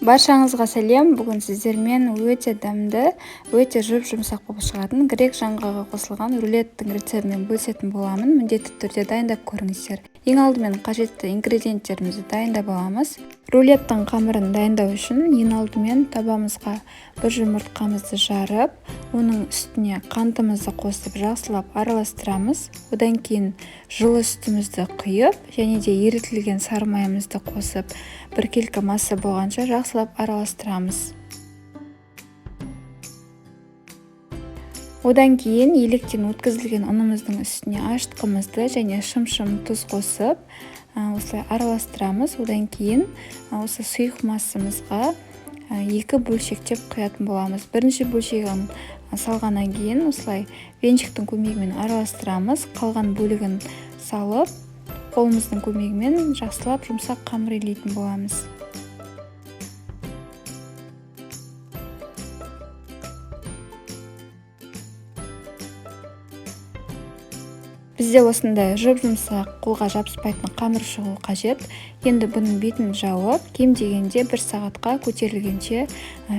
Баршаңызға сәлем. Бүгін сіздермен өте дәмді, өте жұп-жұмсақ болып шығатын грек жаңғағы қосылған рулеттің рецептімен бөлісетін боламын. Міндетті түрде дайындап көріңіздер. Ең алдымен қажетті ингредиенттерімізді дайындап аламыз. Рулеттің қамырын дайындау үшін ең алдымен табамызға бір жұмыртқамызды жарып, оның үстіне қантымызды қосып жақсылап араластырамыз. Одан кейін жылы сүтімізді құйып, және де ерітілген сары майымызды қосып, біркелкі масса болғанша жақсылап араластырамыз. Одан кейін електен өткізілген ұнымыздың үстіне ашытқымызды және шым-шым тұз қосып, осылай араластырамыз. Одан кейін осы сұйық массамызға екі бөлшектеп құятын боламыз. Бірінші бөлшегін салғаннан кейін осылай венчиктің көмегімен араластырамыз. Қалған бөлігін салып, қолымыздың көмегімен жақсылап жұмсақ қамыр илейтін боламыз. Бізде осындай жұп-жұмсақ, қолға жабыспайтын қамыр шығу қажет. Енді бұның бетін жауып, кем дегенде бір сағатқа көтерілгенше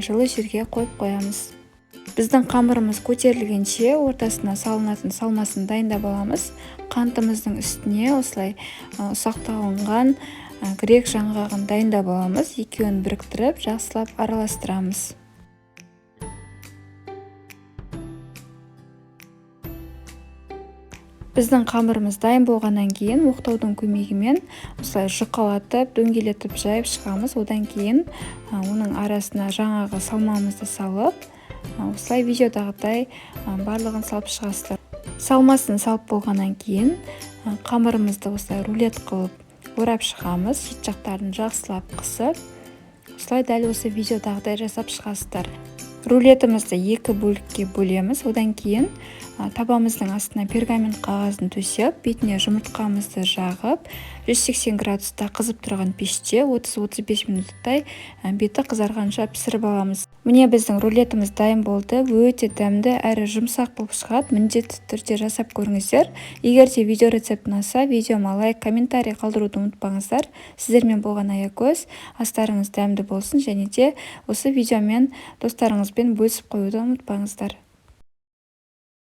жылы жерге қойып қоямыз. Біздің қамырымыз көтерілгенше ортасына салынатын салмасын дайындап аламыз. Қантымыздың үстіне осылай ұсақталынған грек жаңғағын дайындап аламыз. Екеуін біріктіріп жақсылап араластырамыз. Біздің қамырымыз дайын болғаннан кейін оқтаудың көмегімен осылай жұқалатып, дөңгелетіп жайып шығамыз. Одан кейін оның арасына жаңағы салмамызды салып, осылай видеодағыдай барлығын салып шығасыздар. Салмасын салып болғаннан кейін қамырымызды осылай рулет қылып орап шығамыз. Шет жақтарын жақсылап қысып, осылай дәл осы видеодағыдай жасап шығасыздар. Рулетімізді екі бөлікке бөлеміз. Одан кейін табамыздың астына пергамент қағазын төсеп, бетіне жұмыртқамызды жағып, 180 градуста қызып тұрған пеште 30-35 минуттай беті қызарғанша пісіріп аламыз. Міне біздің рулетіміз дайын болды. Өте дәмді әрі жұмсақ болып шығады. Міндетті түрде жасап көріңіздер. Егер де видео рецепт ұнаса, видеома лайк, комментарий қалдыруды ұмытпаңыздар. Сіздермен болған Аякөз. Астарыңыз дәмді болсын және де осы видеомен достарыңызбен бөлісіп қоюды ұмытпаңыздар.